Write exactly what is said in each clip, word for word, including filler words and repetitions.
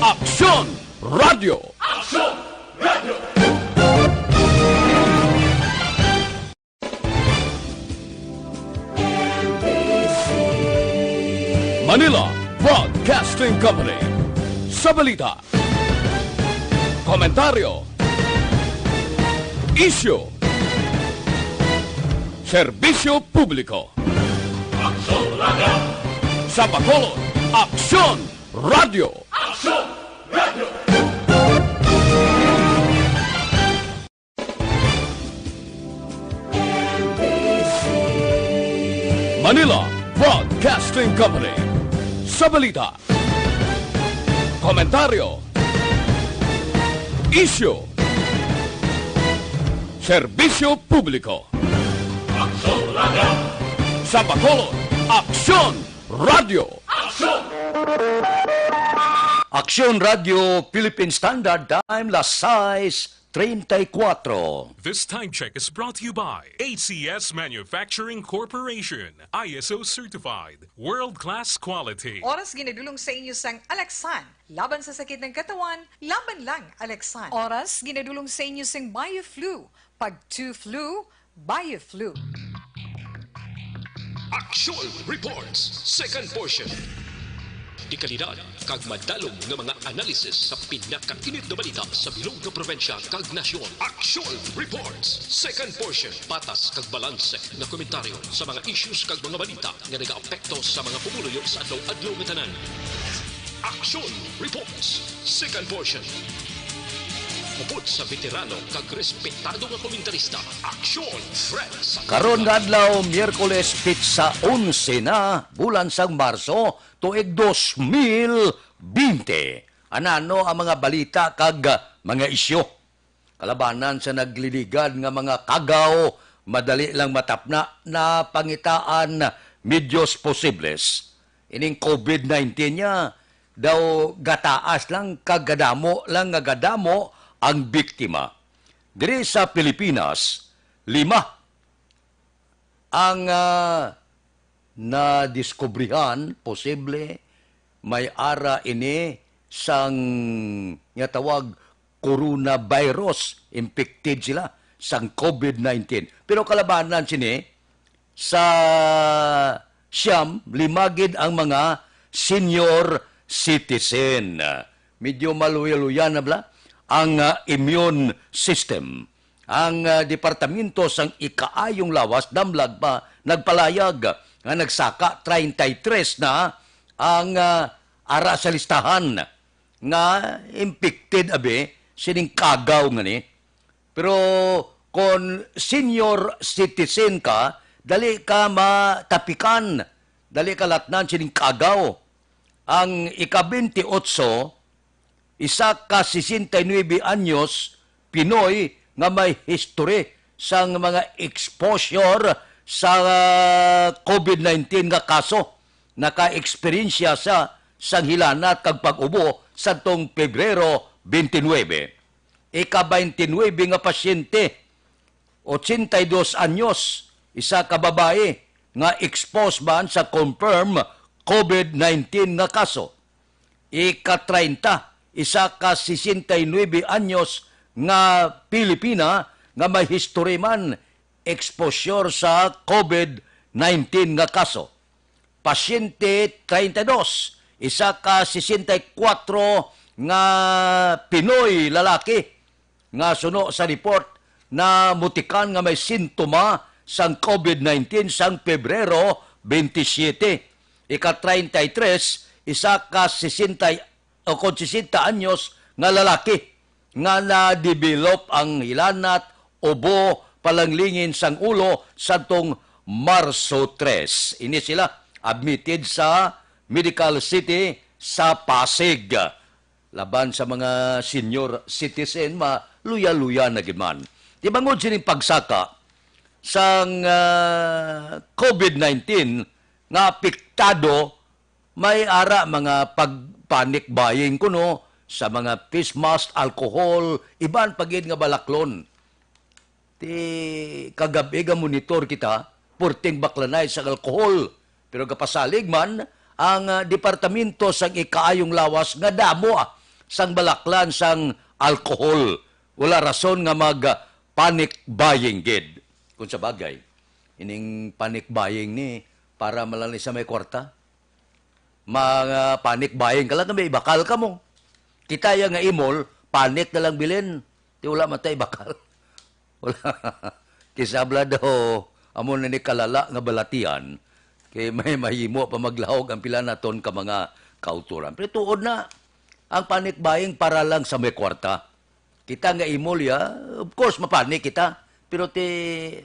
Aksyon Radio. Aksyon Radio. Manila Broadcasting Company. Sa balita, komentaryo, isyu, serbisyo publiko. Aksyon Radio. Sa Bacolod, Aksyon Radio. Aksyon Radio. Manila Broadcasting Company. Sa balita, komentaryo, isyu, serbisyo publiko. Aksyon Radio. Sa Bacolod, Aksyon Radio. Aksyon! Aksyon Radio Philippine Standard Time, las sais treinta y cuatro. This time check is brought to you by A C S Manufacturing Corporation, I S O certified, world-class quality. Oras ginadulong sa inyo sang Alexan. Laban sa sakit ng katawan, laban lang Alexan. Oras ginadulong sa inyo sang Bioflu. Pag two flu, Bioflu. Action Reports, second portion. Dekalidad kag madalom nga mga analysis sa pinakainit nga balita sa bilog nga probinsya kag nasyon. Action Reports, second portion. Patas kag balanse nga komentaryo sa mga issues kag mga balita nga nagaapekto sa mga pumuluyo sa adlaw-adlaw nga tanan. Action Reports, second portion. Upod sa veterano kag respetado nga komentarista, Action Fred Santiago. Karon nga adlaw, Miyerkules, pitsa onse na, bulan sang Marso, tuig dos mil binte. Anano ang mga balita kag mga isyu? Kalabanan sa nagliligad nga mga kagaw, madali lang matapna, napangitaan medios posibles. Ining covid nineteen niya, daw gataas lang kag gadamo lang nga gadamo ang biktima. Diri sa Pilipinas, lima ang, ah, nadiskubrihan, posible may ara ini sang nga tawag coronavirus, infected sila sang covid nineteen. Pero kalabanan sini, sa siyam, lima gid ang mga senior citizen. Medyo maluya-luya na bala ang, ah, immune system. Ang, ah, Departamento sang Ikaayong Lawas, damlag pa, nagpalayag nga nagsaka treinta y tres na ang, ah, ara sa listahan nga infected, abi, sining kagaw nga ni. Pero kon senior citizen ka, dali ka matapikan, dali ka latnan sining kagaw. Ang ika-bentiocho, isa ka sesenta y nuebe anyos Pinoy nga may history sang mga exposure sa covid nineteen nga kaso. Naka-eksperyensya sa sang hilanat kag pag-ubo sadtong Pebrero twenty-nine. Ika-twenty-nine nga pasyente, ochenta y dos anyos, isa ka babayi nga expose man sa confirm covid nineteen nga kaso. Ika-treinta, isa ka sesenta y nuebe anyos nga Pilipina nga may history man exposure sa covid nineteen nga kaso. Pasyente treinta y dos, isa ka sesenta y kuwatro nga Pinoy lalaki nga suno sa report namutikan nga may sintoma sang covid nineteen sang Pebrero twenty-seven. Ika-treinta y tres, isa ka sesenta o kon sesenta anyos nga lalaki nga na-develop ang hilanat, ubo, palanglingin sang ulo sadtong Marso tres. Ini sila admitted sa Medical City sa Pasig. Laban sa mga senior citizen, maluya-luya na gid man. Di bangod sining pagsaka sang, ah, covid nineteen nga apektado, may ara mga pag-panic buying kuno sa mga face mask, alcohol, iban pa gid nga balaklon. Ti kagab-i ga monitor kita, purting baklanay sa alkohol. Pero gapasalig man ang, ah, Departamento sang Ikaayong Lawas nga damo, ah, sang balaklan sang alcohol. Wala rason nga mag, ah, panic buying gid. Kung sa bagay, ining panic buying ni para man lang ni sa may kwarta. Mga panic buying ka lang, may ibakal ka mo. Kita ya nga imol, panic na lang bilin. Di wala man tay ibakal. Wala. Kisabla daw, amo na ni kalala nga balatian, kay may mahimo pa maglahog ang pila naton ka mga kauturan. Pero tuod na, ang panic buying para lang sa may kwarta. Kita nga imol ya, of course, mapanik kita. Pero ti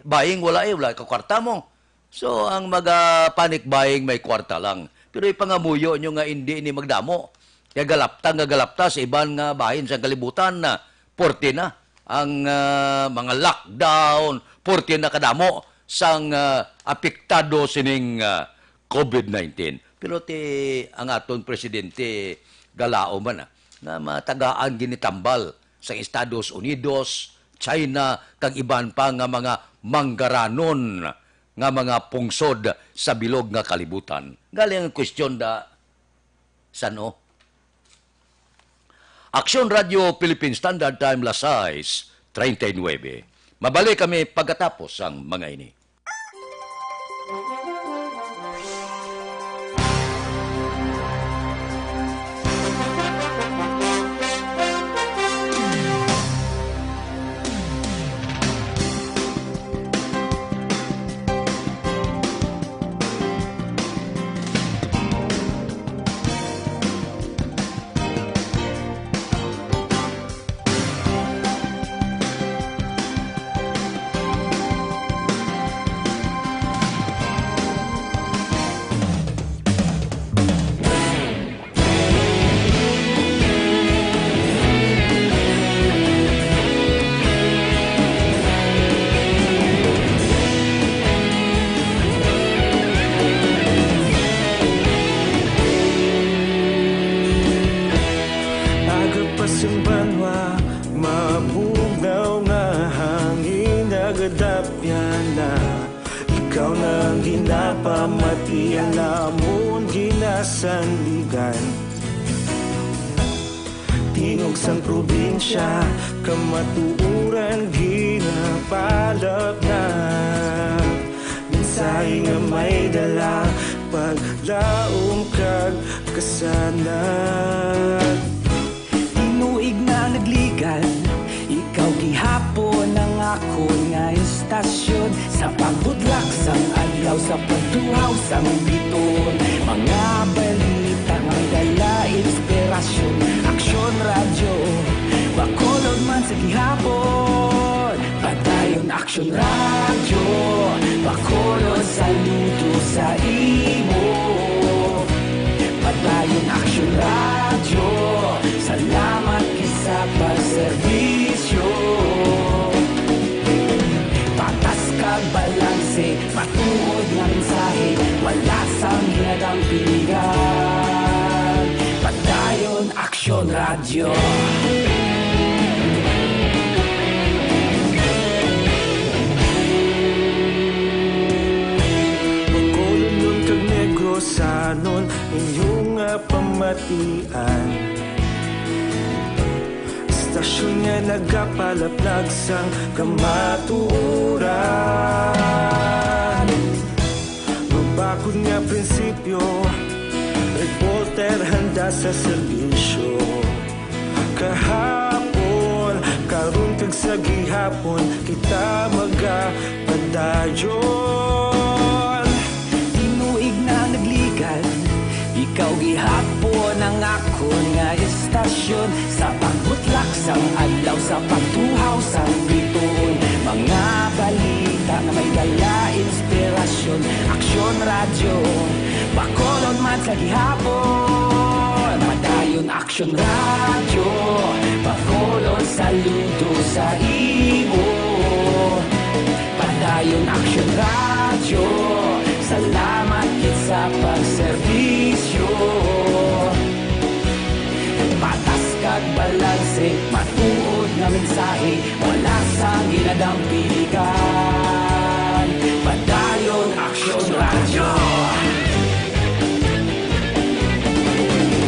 buying, wala eh, wala ka kwarta mo. So, ang mga panic buying may kwarta lang. Pero ipangamuyo nyo nga hindi ni magdamo. Kaya galapta nga galapta sa iban nga bahin sa kalibutan na porte na ang, ah, mga lockdown, porte na kadamo sang, ah, apektado sining, ah, covid nineteen. Pero ti ang aton presidente galaom man, ah, nga matagaan ginitambal sang Estados Unidos, China, kag iban pa nga mga manggaranon nga mga pungsod sa bilog nga kalibutan. Galing ang kwestiyon da, san-o? Aksyon Radio Philippine Standard Time, las sais treinta y nueve. Mabalik kami pagkatapos sang mga ini. Aga pa sing banwa, mabugnaw nga hangin nagadapyan na. Ikaw na ang ginapamatian namon ginasandigan. Tingog sang probinsya, kamatuoran ginapalapnag. Mensahe nga may dala, paglaom kag kasanag. Tinuig na nagligad, ikaw gihapon ang akon nga istasyon. Sa pagbutlak sang adlaw, sa pagtuhaw sang bituon, mga balita nga may dala inspirasyon. Aksyon Radyo, Bacolod man sa gihapon. Padayon Aksyon Radyo, Bacolod, saludo sa imo. Padayon Aksyon Radyo, salamat gid sa pagserbisyo. Patas kag balanse, matuod nga mensahe, wala sang ginadampingan. Padayon Aksyon Radyo. Bacolodnon kag Negrosanon, inyo nga pamatian. Istasyon nga nagapalaplag sang kamatuoran. Mabakod nga prinsipyo, reporter handa sa serbisyo. Kahapon, karon kag sa gihapon, kita magapadayon. Tinuig na nagligad, ikaw gihapon ang akon nga istasyon. Sa pagbutlak sang adlaw, sa pagtuhaw sang bituon, mga balita nga may dala inspirasyon. Aksyon Radyo, Bacolod man sa gihapon. Padayon Aksyon Radyo, Bacolod, saludo sa imo. Padayon Aksyon Radyo, salamat gid sa pagserbisyo. Patas kag balanse, matuod nga mensahe, wala sang ginadampingan. Padayon Aksyon Radyo.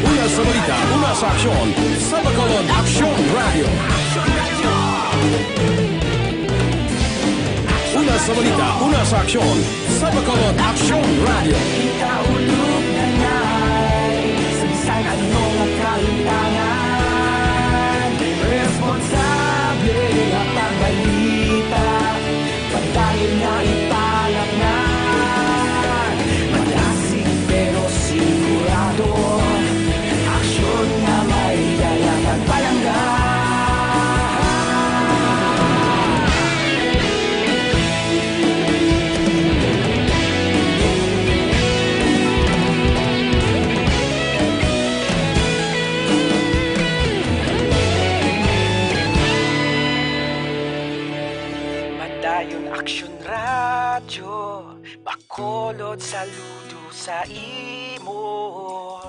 Alas Sa balita, una sa aksyon, sa Bacolod Aksyon Radio. Una sa balita, una sa aksyon, sa Bacolod Aksyon Radio. Ikaulog na na'y sa bisan ano nga kahitangan. Responsable nga pagbalita, padayon nga ipalaknag. Malasig pero sigurado, aksyon nga may dala kag palangga. Padayon Aksyon Radyo, Bacolod, saludo sa imo.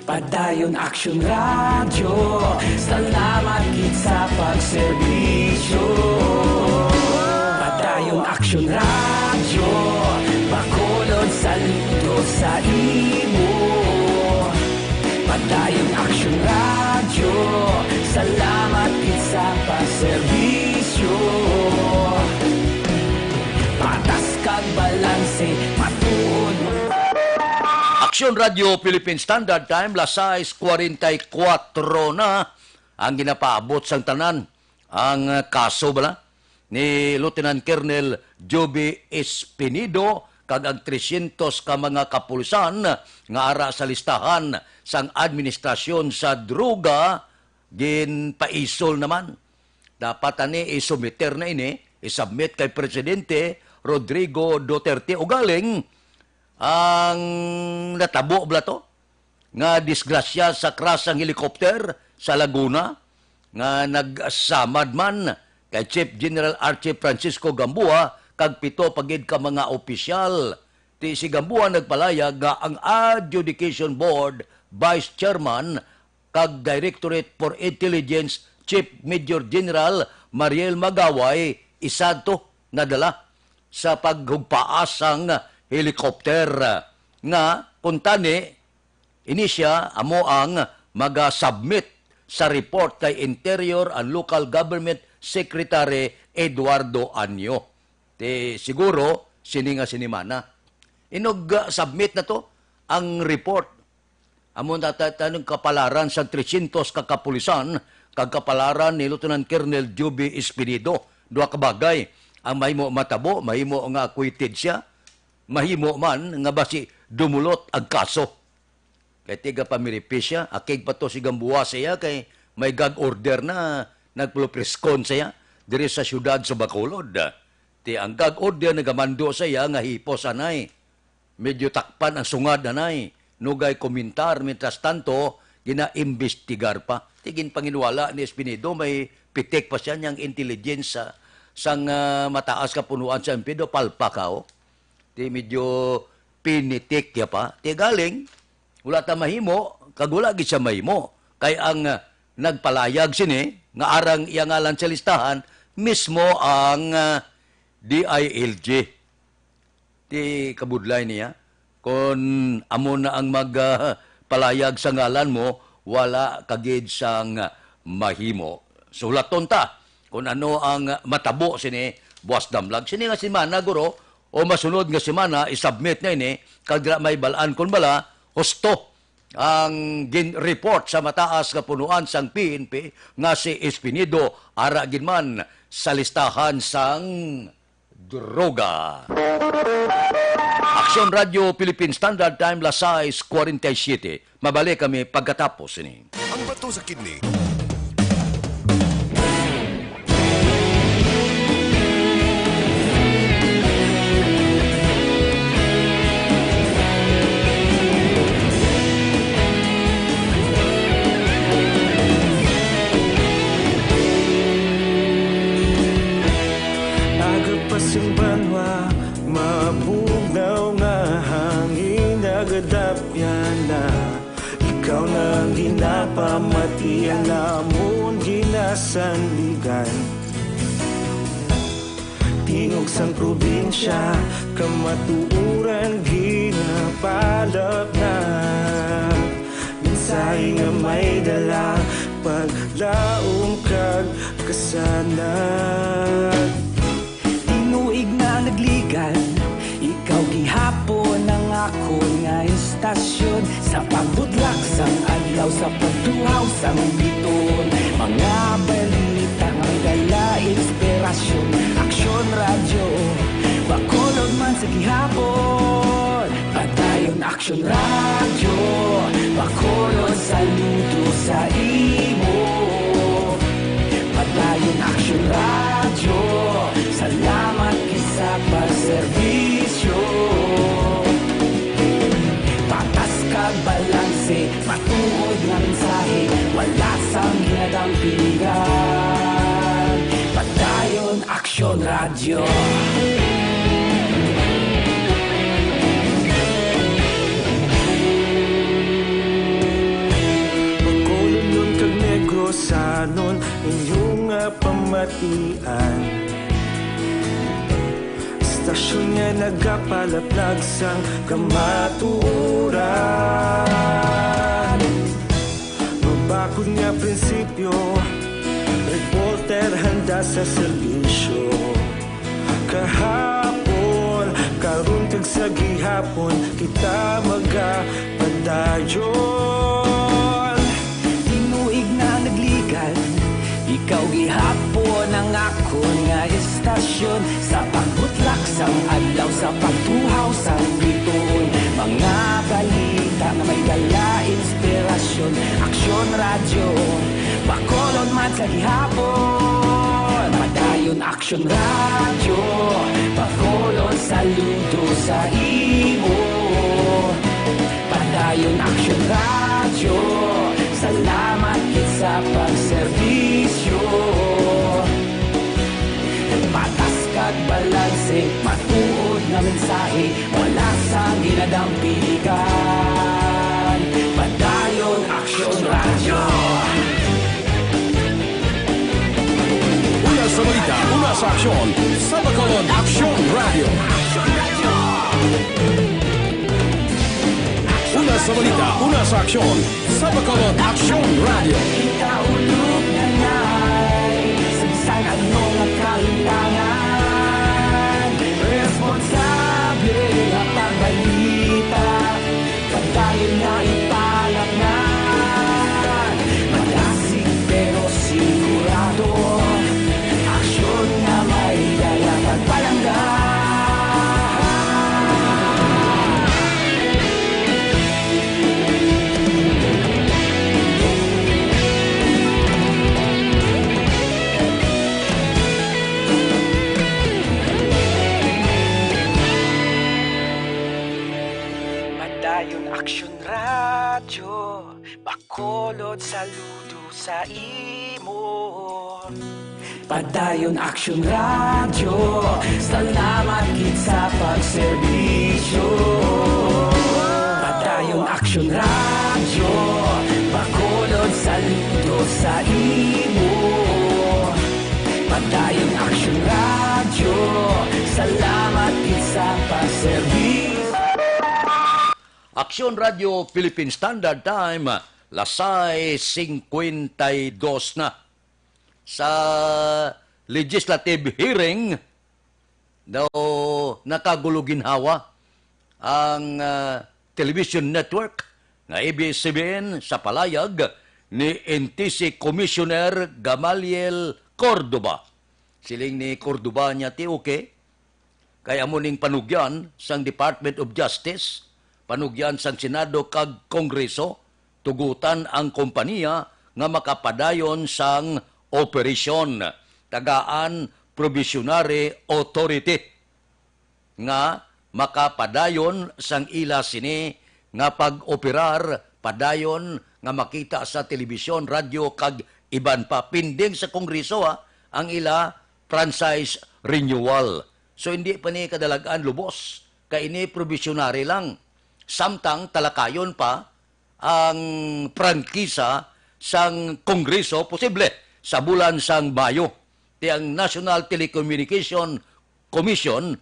Padayon Aksyon Radyo, salamat gid sa pagserbisyo. Padayon Aksyon Radyo, Bacolod, saludo sa imo. Padayon Aksyon Radyo, salamat gid sa pagserbisyo. Patas kag balanse, matuod. Aksyon Radyo Philippine Standard Time, las sais cuarenta y cuatro na ang ginapaabot sang tanan. Ang, ah, kaso bala ni Lieutenant Colonel Joby Espinido kag ang trescientos ka mga kapulisan nga ara sa listahan sang administrasyon sa droga ginpaisol naman. Dapat ani isumiter na ini, isubmit kay Presidente Rodrigo Duterte. Ugaling ang natabo bala to nga disgrasya sa crash sang helicopter sa Laguna nga nagsamad man kay Chief General Archie Francisco Gamboa kag pito pa gid ka mga opisyal. Ti si Gamboa nagpalayag nga ang Adjudication Board Vice Chairman kag Directorate for Intelligence Chief Major General Mariel Magaway isa to nadala sa paghugpaa sang helicopter nga kuntani ini siya amo ang maga-submit sa report kay Interior and Local Government Secretary Eduardo Anyo. Ti siguro sini nga sinimana. Inog, ah, submit na to ang report. Amo na ta-, tanong kapalaran sa trescientos ka kapulisan kag kapalaran ni Lieutenant Colonel Joby Espinido. Duha ka bagay ang mahimo matabo, mahimo nga acquitted siya, mahimo man nga basi dumulot ang kaso. Kay tiga pamiripi siya, akig pa to si Gamboa sa iya kay may gag order na nagpulupriskon sa iya diri sa siyudad sa Bacolod. Ti ang gag order nagamando sa iya nga hipos anay. Medyo takpan ang sungad anay. Nugay komentar, mientras tanto, ginaimbestigar pa. Ti ginpanginwala ni Espinido may pitik pa siya niyang intelligence sa, sang, ah, mataas ka punuan sa Empido, palpak, oh. Ti medyo pinitik ya pa. Ti galing, wala ta mahimo, kag wala gid siya mahimo. Kay ang, ah, nagpalayag sini, nga arang iya ngalan sa listahan, mismo ang, ah, D I L G. Ti kabudlay niya, kon amo na ang mag, ah, palayag sa ngalan mo, wala ka gid sang mahimo. Sulaton ta kon ano ang matabo sini buas damlag. Sini nga semana, guro, o masunod nga semana, isubmit na ini, kag dira may balaan kon bala, husto ang gin-report sa mataas nga punuan sang P N P nga si Espinido ara gid man sa listahan sang droga. Aksyon Radyo Philippine Standard Time, las sais cuarenta y siete. Mabalik kami pagkatapos sini. Ang bato sa kidney. Aga pa sing banwa, mabugnaw nga hangin, nagadapyan na. Ikaw na ang ginapamati, ang amon ginasandigan. Tingog sang probinsya, kamatuoran ginapalapnag. Ay nga may dala, paglaom kag kasanag. Tinuig na nagligan, ikaw gihapon ang akon nga istasyon. Sa pagbudlak sang adlaw, sa pagtuhaw sang biton, mga balita nga may dala inspirasyon. Aksyon Radyo, Bacolod man sa gihapon. Padayon Aksyon Radyo, Bacolod, saludo sa imo. Padayon Aksyon Radyo, salamat gid sa pagserbisyo. Patas kag balanse, matuod nga mensahe, wala sang ginadampigan. Padayon Aksyon Radyo. Bacolodnon kag Negrosanon, inyo nga pamatian. Istasyon nga nagapalaplag sang kamatuoran. Mabakod nga prinsipyo, reporter handa sa serbisyo. Kahapon, karon kag sa gihapon, kita magapadayon. Tinuig na nagligan, ikaw gihapon ang akon nga istasyon. Sa pagbutlak sang adlaw, sa pagtuhaw sang bituon, mga balita nga may dala inspirasyon. Aksyon Radyo, Bacolod man sa gihapon. Padayon Aksyon Radyo, Bacolod, saludo sa imo. Padayon Aksyon Radyo, salamat gid sa pagserbisyo. Patas kag balanse, matuod nga mensahe, wala sang ginadampigan. Padayon Aksyon Radyo. Una sa balita, una sa aksyon, sa Bacolod Aksyon Radyo. Una sa balita, una sa aksyon, sa Bacolod Aksyon Radyo. Ikaulog na nay, sa bisan ano nga kalintangan, responsable nga pagbalita, padayon nga ipalaknag. Madasig pero sigurado, aksyon nga may dala pagpalangga. Padayon Aksyon Radyo, Bacolod, saludo sa imo. Padayon Aksyon Radyo, salamat gid sa pagserbisyo. Padayon Aksyon Radyo, Bacolod, saludo sa imo. Padayon Aksyon Radyo, salamat gid sa pagserbisyo. Aksyon Radyo Philippine Standard Time, las sais singkwenta y dos na. Sa legislative hearing daw nakagulo ginhawa ang, ah, television network nga A B S C B N sa palayag ni N T C Commissioner Gamaliel Cordova. Siling ni Cordova niya, "Ti okay, kay amo ning panugyan sang Department of Justice, panugyan sang Senado kag Kongreso, tugutan ang kompanya nga makapadayon sang operasyon. Tagaan probationary authority nga makapadayon sang ila sini nga pag-operar, padayon nga makita sa telebisyon, radyo, kag iban pa. Pending sa Kongreso, ha, ang ila franchise renewal. So, hindi pa ni kadalag-an lubos, kay ini probationary lang. Samtang talakayon pa ang prangkisa sang Kongreso, posible sa bulan sang Mayo. Ti ang National Telecommunication Commission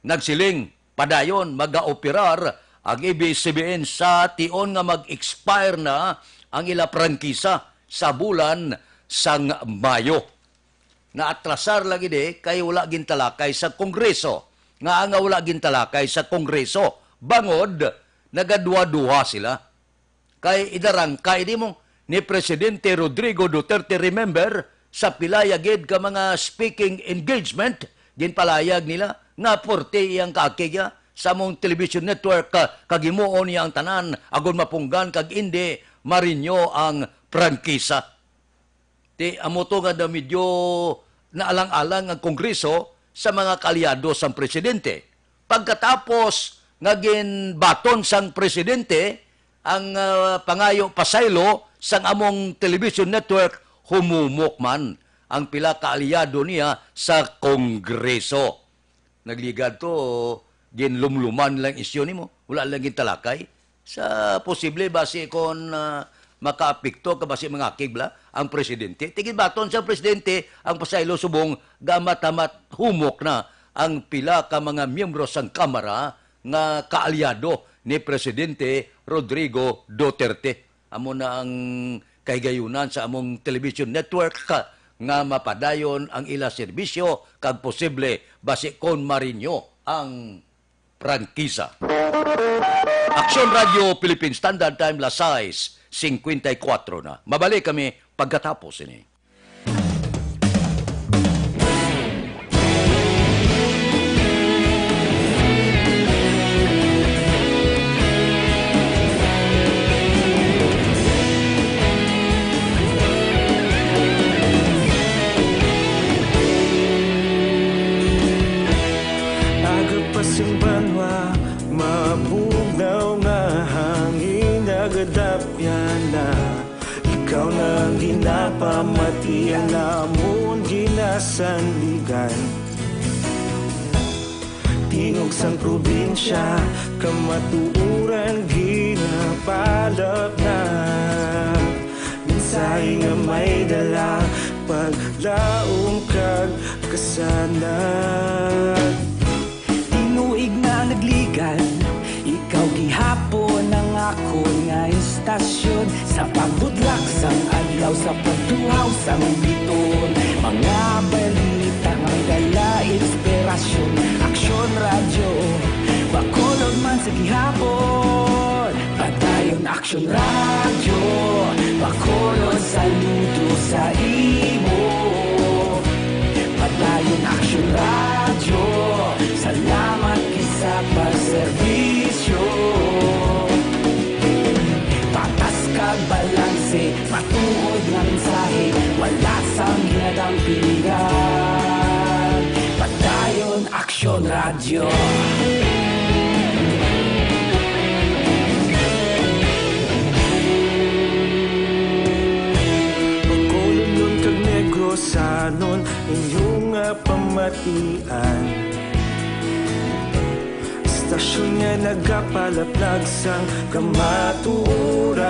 nagsiling, padayon magaoperar Ang ibig sabihin, sa tion nga mag-expire na ang ila prangkisa sa bulan sang Mayo. Naatrasar lagi di kay wala gintalakay sa Kongreso. Nga nga wala gintalakay sa Kongreso? Bangod nagaduha-duha sila. Kay idarangkay di mo ni Presidente Rodrigo Duterte, remember, sa pila ya gid ka mga speaking engagement, ginpalayag nila nga porte iyang kaakig ya sa among television network, ka-, kag himuon niya ang tanan agod mapunggan kag indi marinyo ang prangkisa. Ti, amo to nga na medyo naalang-alang ang Kongreso sa mga kaalyado sang presidente. Pagkatapos nga ginbaton sang presidente ang, ah, pangayo pasaylo sang among television network, humumok man ang pila ka alyado niya sa Kongreso. Nagligad to, ginlumluman lang isyu nimo. Wala lang gintalakay. Sa posible, basi kon, ah, makaapekto ka, basi mangakig bala ang presidente. Ti ginbaton sa presidente ang pasaylo subong gamat-amat humok na ang pila ka mga miyembro sang Kamara nga kaalyado ni Presidente Rodrigo Duterte. Amo na ang kahigayunan sa among television network, ka, nga mapadayon ang ila serbisyo kag posible basi kon marinyo ang prangkisa. Aksyon Radio Philippine Standard Time, las sais cincuenta y cuatro na. Mabalik kami pagkatapos ini. Aga pa sing banwa, mabugnaw nga hangin, nagadapyan na. Ikaw na ang ginapamati, ang amon ginasandigan. Tingog sang probinsya, kamatuoran ginapalapnag. Mensahe nga may dala, paglaom kag kasanag. Tinuig na nagligad, ikaw gihapon ang akon nga istasyon. Sa pagbutlak sang adlaw, sa pagtuhaw sang biton, mga balita nga may dala inspirasyon. Aksyon Radyo, Bacolod man sa gihapon. Padayon Aksyon Radyo, Bacolod, saludo sa imo. Padayon Aksyon Radyo, salamat gid sa pagserbisyo. Patas kag balanse, matuod nga mensahe, wala sang ginadampigan. Padayon Aksyon Radyo. Bacolodnon kag Negrosanon, inyo nga pamatian. Istasyon nga nagapalaplag sang kamatuoran.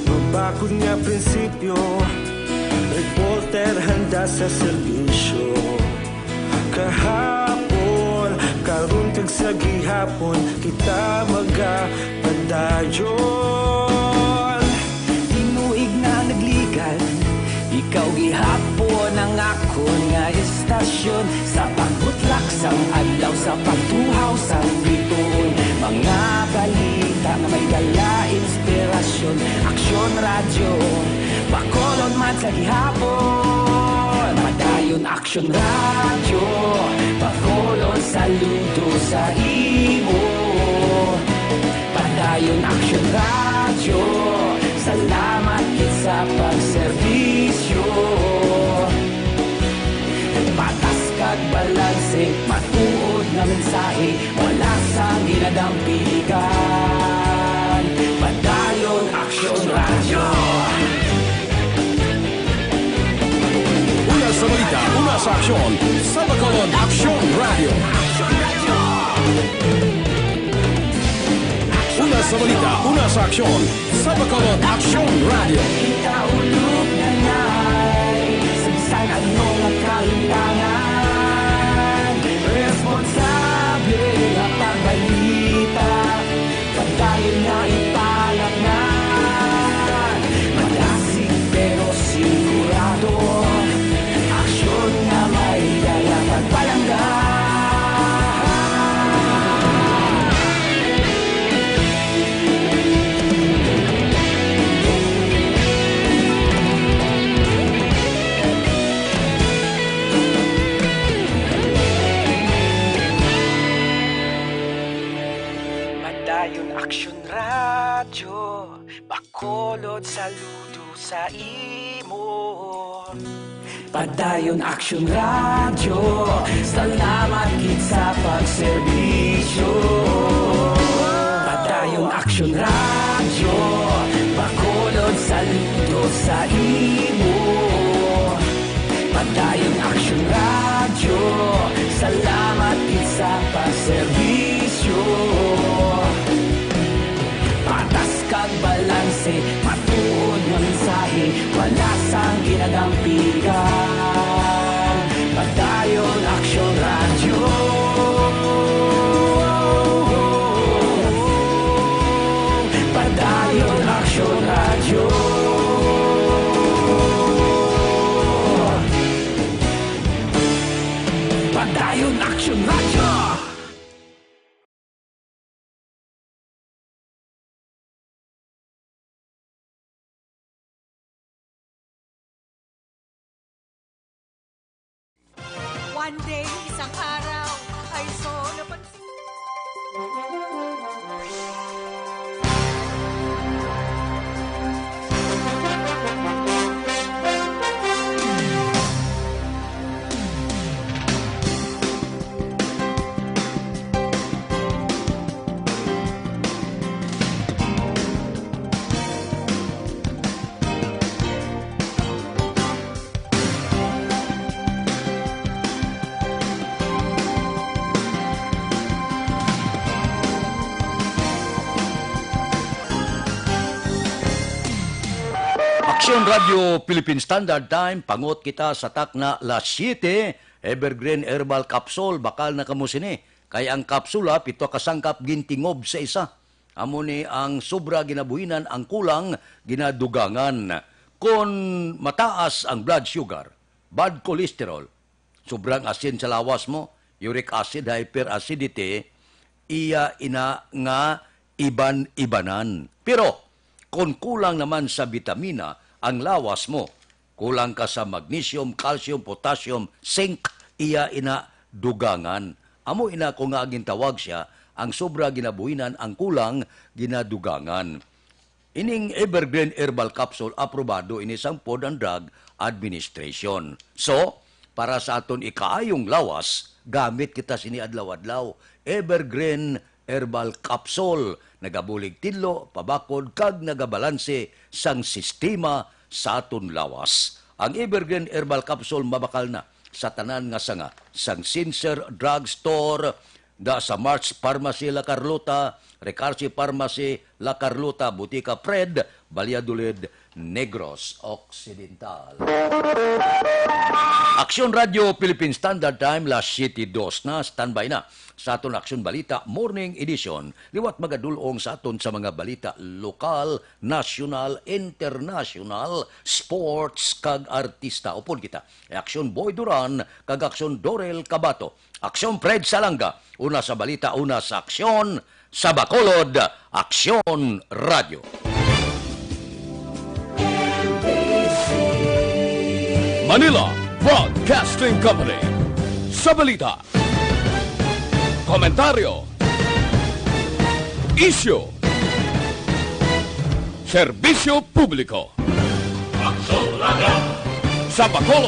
Mabakod nga prinsipyo, reporter handa sa serbisyo. Kahapon, karon, kag sa gihapon, kita magapadayon. Tinuig na nagligad, ikaw gihapon ang akon nga istasyon. Sa pagbutlak sang adlaw, sa pagtuhaw sang bituon, mga balita nga may dala inspirasyon. Aksyon Radyo, Bacolod man sa gihapon. Padayon Aksyon Radyo, Bacolod, saludo sa imo. Padayon Aksyon Radyo, salamat gid sa pagserbisyo. Patas kag balanse, matuod nga mensahe, wala sang ginadampigan. Padayon Aksyon Radyo. Una sa balita, una sa aksyon, sa Bacolod Aksyon Radyo. Una sa balita, una sa aksyon, sa Bacolod Aksyon Radyo. Kita ulog na nay, sa bisan ano nga kahimtangan, responsable Kulod saludo sa imo. Padayon Aksyon Radyo, salamat gid sa pagserbisyo. Padayon Aksyon Radyo, Bacolod saludo sa imo. Padayon Aksyon Radyo, salamat gid sa pagserbisyo. Patas kag balanse, matuod nga mensahe, wala sang ginadampigan. Padayon Aksyon Radyo. Padayon Aksyon Radyo. Padayon Aksyon Radyo. One day, isang araw, ay solo pag- Aksyon Radyo Philippine Standard Time, pangot kita sa takna las siete, Evergreen Herbal Capsule, bakal na kamo sini. Kay ang kapsula, pito ka sangkap gintingob sa isa. Amo ni ang sobra ginabuhinan, ang kulang ginadugangan. Kon mataas ang blood sugar, bad cholesterol, sobrang asin sa lawas mo, uric acid, hyperacidity, iya ina nga iban-ibanan. Pero kon kulang naman sa bitamina ang lawas mo, kulang ka sa magnesium, calcium, potassium, zinc, iya ina dugangan. Amo ina ko nga gintawag siya, ang sobra ginabuhinan, ang kulang ginadugangan. Ining Evergreen Herbal Capsule, aprobado ini sang Food and Drug Administration. So, para sa aton ikaayong lawas, gamit kita sini adlaw-adlaw. Evergreen Herbal Capsule, nagabulig tidlo, pabakod, kag nagabalanse sang sistema sa aton lawas. Ang Evergreen Herbal Capsule mabakal na sa tanan nga sanga, sang Sincere Drug Store, da sa March Pharmacy La Carlota, Recarsi Pharmacy La Carlota, Butika Fred, Valladolid, Negros Occidental. Aksyon Radyo Philippine Standard Time, las siete dos na, standby na sa aton Aksyon Balita Morning Edition. Liwat magadul-ong sa aton sa mga balita lokal, nasyonal, internasyonal, sports, kag artista. Upod kita, Aksyon Boy Duran kag Aksyon Dorel Cabato. Aksyon Fred Salanga, una sa balita, una sa aksyon, sa Bacolod, Aksyon Radyo. Manila Broadcasting Company. Sa balita, komentaryo, isyu, serbisyo publiko. Aksyon Radyo. Sa Bacolod,